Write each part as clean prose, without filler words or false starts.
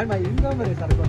आनी मागीर हिंगा मरे सारको.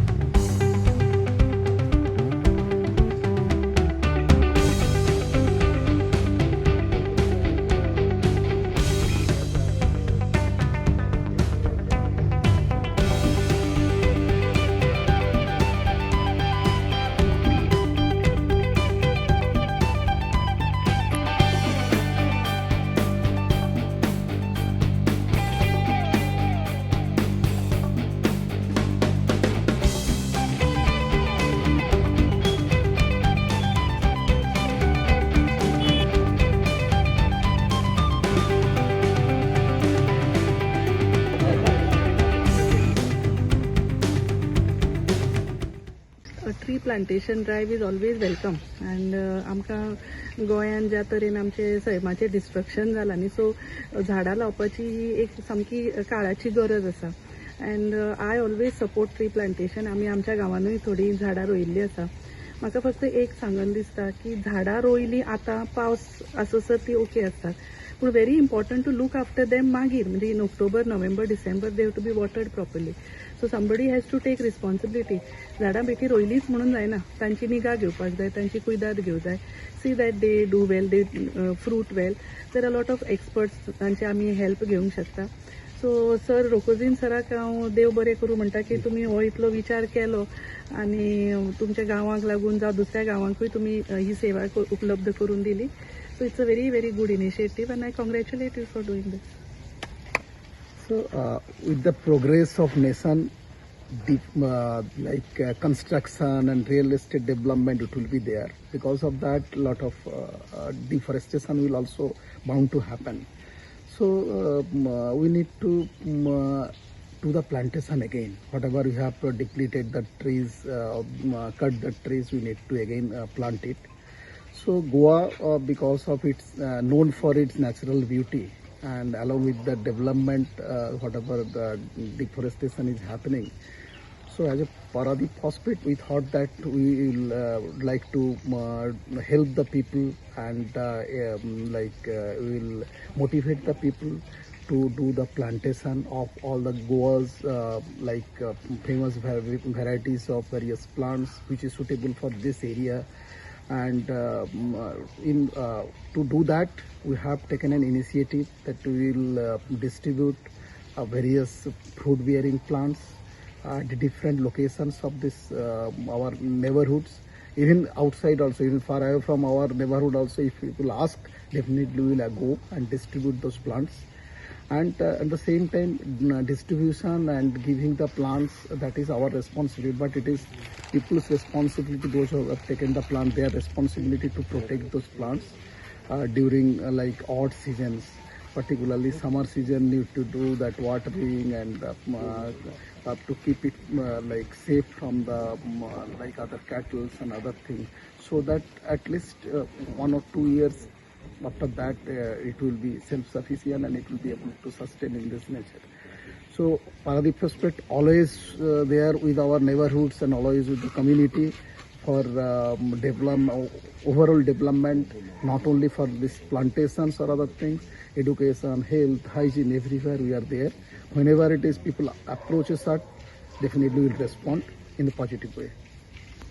A tree plantation drive is always welcome and आमकां गोंयान ज्या तरेन आमचे सैमाचें डिस्ट्रक्शन जालां न्ही, सो झाडां लावपाची ही एक सामकी काळाची गरज आसा and I always support tree plantation. आमी आमच्या गांवानूय थोडीं झाडां रोयिल्लीं आसा. म्हाका फक्त एक सांगन दिसता की झाडां रोयलीं आतां पावस आससर ती ओके आसतात, पूण very important to look after them मागीर, म्हणजे in October, November, December they have to be watered properly. So somebody has to take responsibility. झाडां बेठी रोयलींच म्हणून जायना, तांची निगा घेवपाक जाय, तांची कुयदाद घेवंक जाय, see that they do well, they fruit well. There are lot of experts, तांची आमी हेल्प घेवंक शकता. सो सर, रोकोजीन सराक हांव देव बरें करूं म्हणटा की तुमी हो इतलो विचार केलो आनी तुमच्या गांवाक लागून जावं दुसऱ्या गांवांकूय तुमी ही सेवा उपलब्ध करून दिली. So it's a very very good initiative and I congratulate you for doing this. So, with the progress of nation, deep, like construction and real estate development, it will be there. Because of that, lot of deforestation will also bound to happen. So, we need to do the plantation again. Whatever we have depleted the trees, cut the trees, we need to again plant it. So Goa, because of its known for its natural beauty, and along with the development, whatever the deforestation is happening. So as a Paradip Phosphate, we thought that we will like to help the people and like we will motivate the people to do the plantation of all the Goa's like famous varieties of various plants which is suitable for this area. And in to do that, we have taken an initiative that we will distribute various fruit bearing plants at different locations of this our neighborhoods, even outside also, even far away from our neighborhood also. If people ask, definitely we will go and distribute those plants. And at the same time, distribution and giving the plants, that is our responsibility, but it is people's responsibility, those who have taken the plant, their responsibility to protect those plants during like odd seasons, particularly summer season, need to do that watering and to keep it like safe from the like other cattle and other things, so that at least 1 or 2 years after that it will be self-sufficient and it will be able to sustain in this nature. So Paradip Phosphate always there with our neighborhoods and always with the community for develop, overall development, not only for this plantations or other things, education, health, hygiene, everywhere we are there. Whenever it is people approaches us, definitely will respond in a positive way.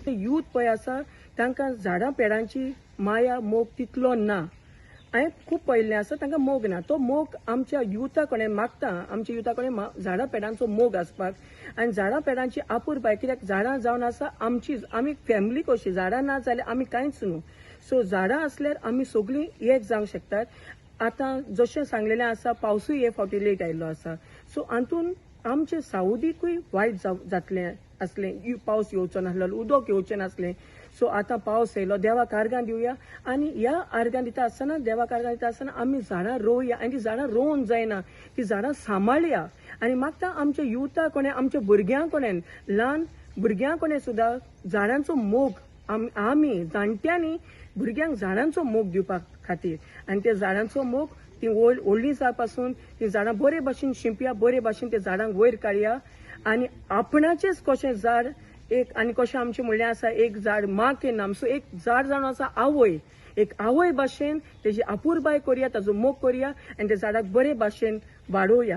Youth पळय आसा तांकां झाडां पेडांची माया मोग तितलो ना. हांवें खूब पळयल्लें आसा, तांकां मोग ना. तो मोग आमच्या युथा कडेन मागता, आमच्या युथा कडेन झाडां पेडांचो मोग आसपाक आनी झाडां पेडांची आपुरबाय, कित्याक झाडां जावन आसा आमची, आमी फॅमिली कशी, झाडां ना जाल्यार आमी कांयच न्हू. सो झाडां आसल्यार आमी सगळीं एक जावंक शकतात. आतां जशें सांगलेलें आसा, पावसूय हे फावटी लेट आयिल्लो आसा, सो हातून आमचे सावदीकूय वायट जातलें आसलें, पावस येवचो नासलो, उदक येवचें नासलें. सो आतां पावस येयलो, देवाक आर्गां दिवया आनी ह्या आर्गां दिता आसतना, देवाक आर्गां दिता आसतना आमी झाडां रोवया आनी ती झाडां रोवून जायना, ती झाडां सांबाळया. आनी मागता आमच्या युथा कडेन, आमच्या भुरग्यां कडेन, ल्हान भुरग्यां कडेन सुद्दां झाडांचो मोग आमी जाणट्यांनी भुरग्यांक झाडांचो मोग दिवपा खातीर आनी त्या झाडांचो मोग ती व्हडलीं जावपासून ती झाडां बरे भाशेन शिंपया, बरे भाशेन त्या झाडांक वयर काडया आनी आपणाचेच कशें झाड एक आनी कशें आमचें म्हणलें आसा, एक झाड माँ के नाम, सो एक झाड जावन आसा आवय, एक आवय भाशेन तेजी आपुरबाय करया, ताजो मोग करया आनी त्या झाडाक बरे भाशेन वाडोवया.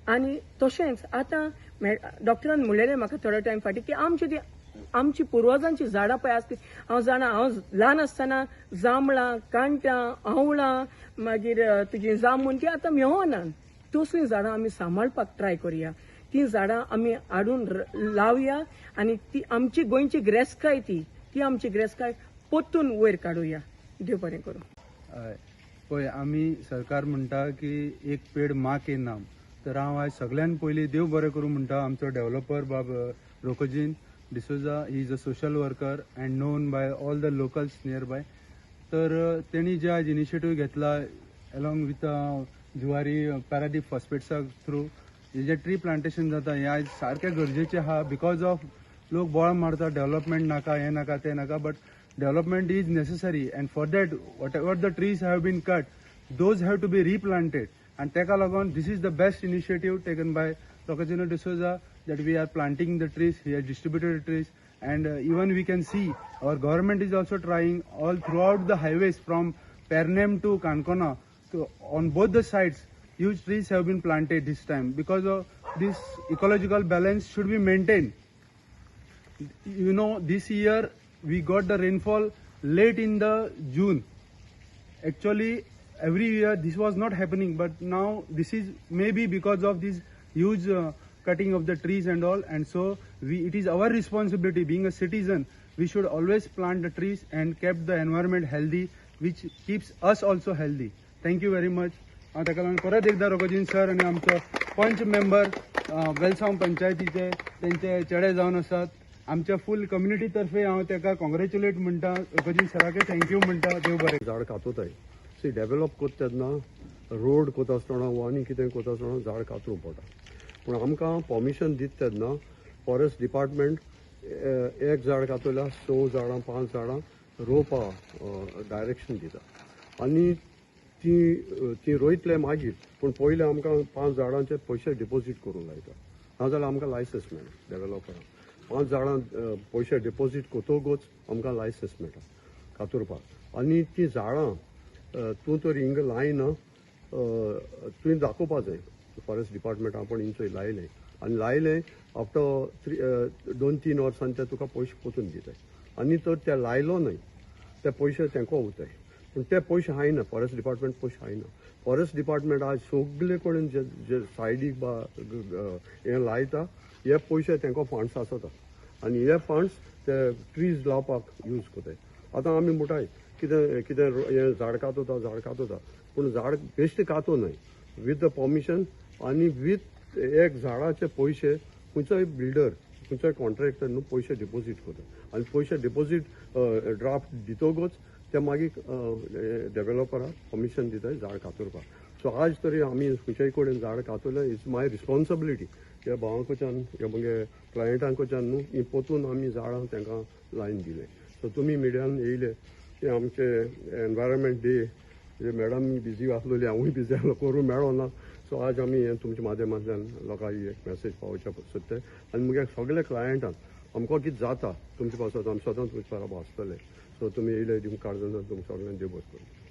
आनी तशेंच आतां डॉक्टरान म्हणलेलें म्हाका थोडो टायम फाटीं की आमची ती आमची पुर्वजांची झाडां पळय आसली. हांव जाणा, हांव ल्हान आसतना जांबळां, कांट्यां, आंवळां, मागीर तुजी जामून ती आतां मेळना. तसलीं झाडां आमी सांबाळपाक ट्राय करुया. ती झाडां आमी हाडून लावया आनी ती आमची गोंयची ग्रेसकाय, ती ती आमची ग्रेसकाय परतून वयर काडुया. देव बरें करूं. हय, पळय, आमी सरकार म्हणटा की "एक पेड माँ के नाम". तर हांव आयज सगळ्यान पयलीं देव बरें करूं म्हणटा आमचो डेव्हलपर बाब रोकोजीन D'Souza. He is a social worker and known by all the locals near by. तर तेणी जे आयज इनिशिएटीव घेतला एलॉंग विथ जुवारी पॅरादीप फॉस्फेट्सा थ्रू हे जे ट्री प्लांटेशन जाता, हें आयज सारकें गरजेचें आहा. Because of लोक बोवाळ मारता, डेव्हलपमेंट नाका, हें नाका, तें नाका, but development is necessary and for that whatever the trees have been cut, those have to be replanted. And तेका लागून this is the best initiative taken by Rococino D'Souza that we are planting the trees. He has distributed trees and even we can see our government is also trying all throughout the highways from Pernem to Kankona. So on both the sides huge trees have been planted this time because of this ecological balance should be maintained. This year we got the rainfall late in the June. Actually, every year this was not happening, but now this is maybe because of this huge cutting of the trees and all. And so we it is our responsibility, being a citizen, we should always plant the trees and keep the environment healthy, which keeps us also healthy. Thank you very much. हांव ताका लागून परत एकदां रोगोजीन sir आनी आमचो पंच member वेलसांव पंचायतीचे, तेंचे चेडे जावन आसात, आमच्या फूल कम्युनिटी तर्फे हांव ताका कॉंग्रेच्युलेट म्हणटा, रोगोजीन सराक thank you म्हणटा. देव बरें. झाड कातोताय. सी, डेव्हलप कोत्ता तेन्ना, रोड कोता आसतना वा आनी कितें कोता आसतना झाड कातरूंक पडटा. पूण आमकां परमिशन दिता तेन्ना फॉरेस्ट डिपार्टमेंट एक झाड कातरल्यार स झाडां, पांच झाडां रोवपा डायरेक्शन दिता आनी ती ती रोयतले मागीर. पूण पयलें आमकां पांच झाडांचे पयशे डिपोजीट करूंक लायता, नाजाल्यार आमकां लायसन्स मेळना. डेव्हलपरांक पांच झाडां पयशे डिपोजीट करतकूच आमकां लायसन्स मेळटा कातुरपाक. आनी ती झाडां तूं तर हिंगा लायना, तुवें दाखोवपा जाय फॉरेस्ट डिपार्टमेंट आपण हिंचोय लायलें. आनी लायलें आफ्टर थ्री 2-3 वर्सांनी ते तुका पयशे पोतून दिताय. आनी तर ते लायलो न्हय, ते पयशे तेंको उरताय. पूण ते पयशे हायना, फॉरेस्ट डिपार्टमेंट पयशे हायना. फॉरेस्ट डिपार्टमेंट आज सगळे कडेन जे जे सायडीक बा हें लायता, हे पयशे तेंको फंड्स आसता आनी हे फंड्स ते ट्रीज लावपाक यूज करताय. आतां आमी म्हणटाय कितें कितें हें झाड कातोता, झाड कातोता, पूण झाड बेश्टें कातो न्हय, विथ the permission आनी विथ एक झाडाचे पयशे. खंयचोय बिल्डर, खंयचोय कॉन्ट्रॅक्टर न्हू पयशे डिपोजीट करता आनी पयशे डिपोजीट ड्राफ्ट दितकूच ते मागीर डेव्हलपराक परमिशन दिताय झाड कातरपाक. सो आज तरी आमी खंयच्याय कडेन झाड कातरलें, it's my responsibility. ह्या भावांकडच्यान, ह्या मुगे क्लायंटांकडच्यान न्हू ही पोतून आमी झाडां तांकां लायन दिले. सो तुमी मिडियान येयले की आमचे एनवायरमेंट डे जे मॅडम बिजी आसलेली, हांवूय बिजी आसलो, करूं मेळो ना. सो आज आमी हें तुमच्या माध्यमांतल्यान लोकांक ही एक मॅसेज पावोवच्या सोदताय. आनी मुगे सगळे क्लायंटांक आमकां कितें जाता तुमचे पासत आमी सदांच तुमचे बरोबर आसतले. सो तुमी येयले दिवंक काडजना, तुमकां सगळ्यांक देव बरें करूं.